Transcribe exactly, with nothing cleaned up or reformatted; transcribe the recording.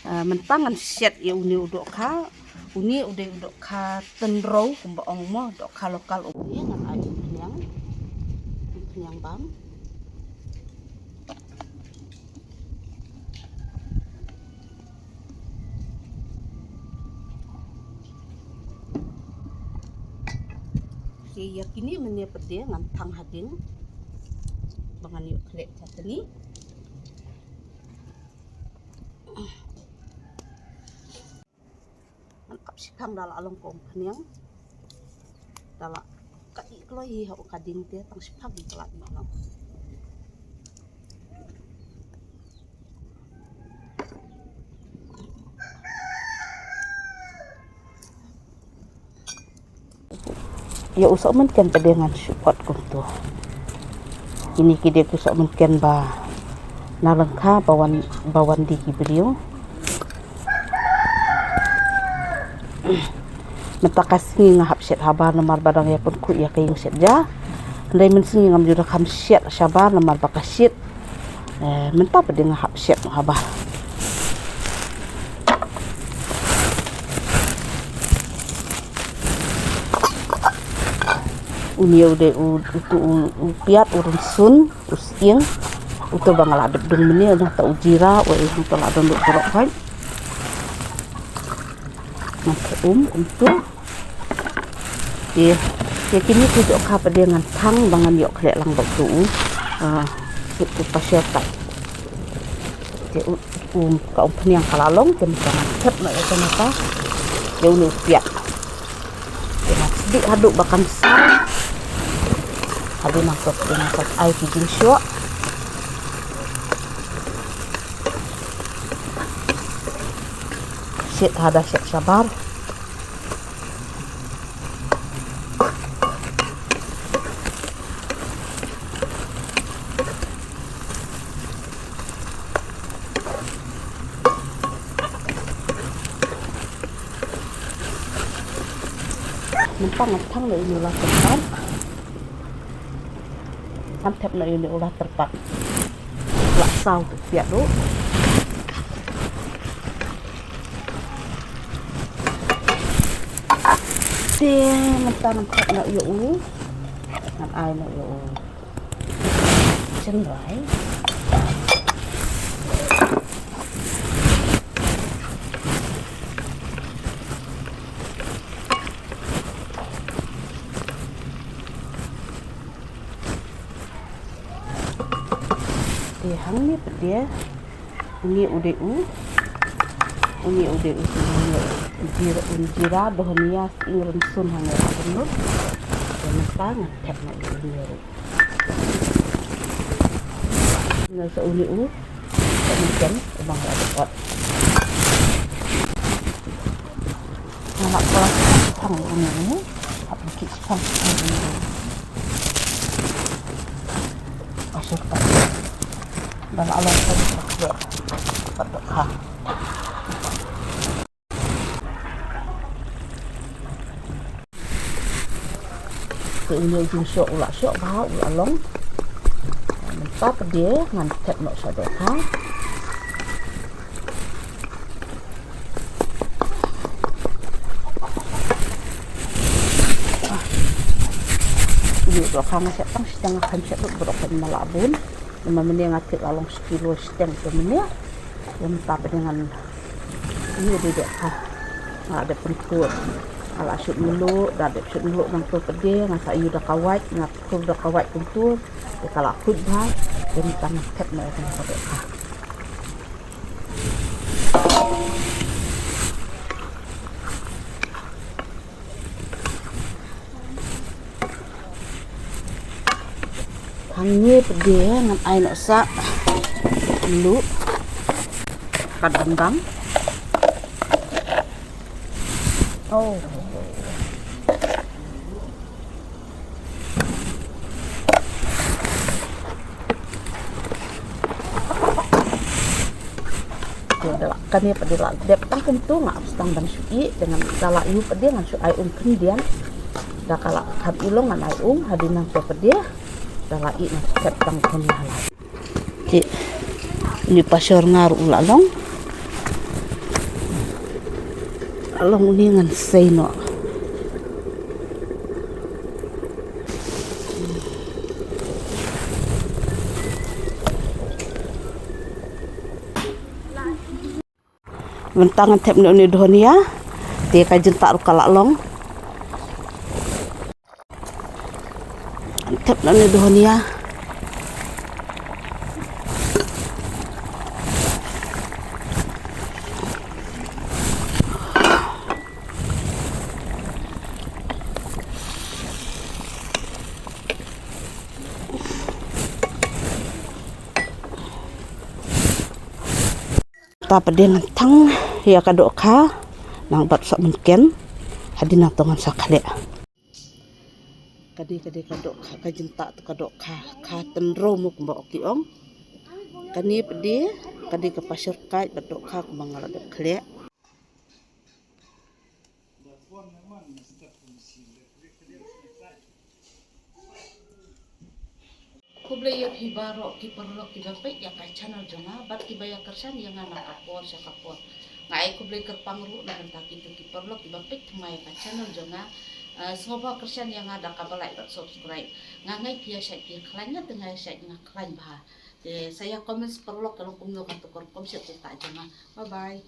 Ah, mynta ngan shet ïa une u dohkha, une u dei u dohkha tynrew kumba ong mo, dohkha local. Une ngan ai umphniang, umphniang bam. Te ïa kine mynne pat de ngan thang hadien ba ngan ïoh khleh jatni. Ngan kap shiphang da la long ka umphniang. Da la ka ih kloi hi ha u ka ding te tang shiphang ka la ih long. Ïa u sohmynken pat de ngan shu kot kumto. Kine ki dei ki sohmynken ba na lyngkha ba wan, ba wan die ki briew. Mynta ka sngi nga hap shet habar namar ba dang ïa pynkhuid ïa ka ïing shet ja. Hynrei mynsngi ngam ju da kham shet shabar namar ba ka shit. Eh, mynta pat de nga hap shet habar. Une u dei u, uto u, u piat, u rynsun, u sying. Uto ba nga la dep dung mynne, nangta u jira, u ei hangto la don lut baroh khoit. Ngan theh um kumto. Te, te kine ki dohkha pat de ngan thang ba ngan ïoh khleh lang bad uto u, ah, u pasher pat. Te u, u, ka umphniang ka la long, te mynta ngan thep noh ïa kane ka, ïa une u piat. Te ngan sdieh haduh ba kan sar. Hadien nangto te ngan sa ai ki jingshoh. Shet hada shet shabar. Mynta ngan thang noh ïa une u la tyrpad. Ngan thep noh ïa une u la tyrpad. La saw tu piat ruh. Te mynta ngan thep noh ïa u. Ngan ai noh ïa u. Chynrai. Te hangne pat de, une u dei u, une u dei u, une u jira, une jira, dohnia, sying, rynsun hangne la bynnud. Te mynta ngan thep noh ïa une ruh. Nga sa une u, sa une ken, u bang la dep ot. Nga la pla sa une u, hap ki sa une u. Asur ka. Da la long sa une u, pat dohkha. Te une u jingshoh u la shoh bha u la long. Mynta pat de ngan thep noh sha dohkha. Une u dohkha nga shet tang shiteng, nga khlem shet lut baroh khlem, ma la bun. Namar mynne nga tip la long shi kilo shiteng te mynne. Te mynta pat de ngan ïoh de dohkha. Nga la dep pynkhur. Nga la shu mluh, da dep shu mluh nangto pat de, nga sa ïoh da ka wait, nga khur da ka wait kumto. Te ka la khuid bha, te mynta ngan thep noh ïa kane ka dohkha. Hangne pat de ngan ai noh sa mluh. Pat dang dang. Oh. Te da la, kane pat de la dep tang kumto, nga ap tang ban shu ih, te ngan da la ïoh pat de ngan shu ai um khyndiat. Da ka la kham ih long ngan ai um, hadien nangto pat de da la ih ngan shu thep tang khyndiat. Te une u pashor nga ruh u la long. Long ni ngan sei noh. Mynta ngan thep noh uni u dhonia. Te ka jyntah ruh ka la long. Thep noh uni u dhonia. Ta pat de ngan thang ïa ka dohkha nang bad sa mynken. Hadien nangta ngan sa khleh. Ka dei, ka dei ka dohkha, ka jyntah tu ka dohkha, kha tynro mo kumba ki ong. Kane pat de, ka dei ka pasir kait bad dohkha kumba nga la dep khleh. Khublei ïa phi baroh ki paralok kiba peit ïa ka channel jong nga bad kiba ïa kyrshan ïa nga na ka por sha ka por. Nga ai khublei kyrpang ruh na bynta kito ki paralok kiba peit thymmai ïa ka channel jong nga. Eh, sngewbha kyrshan ïa nga da kaba like bad subscribe. Nga ngeit phi ïa shait phi ïa khlaiñ, nga te nga ïa shait nga khlaiñ bha. Te sa ïa comment paralok ka long kumno ka tukor kom shet jyntah jong nga. Bye bye.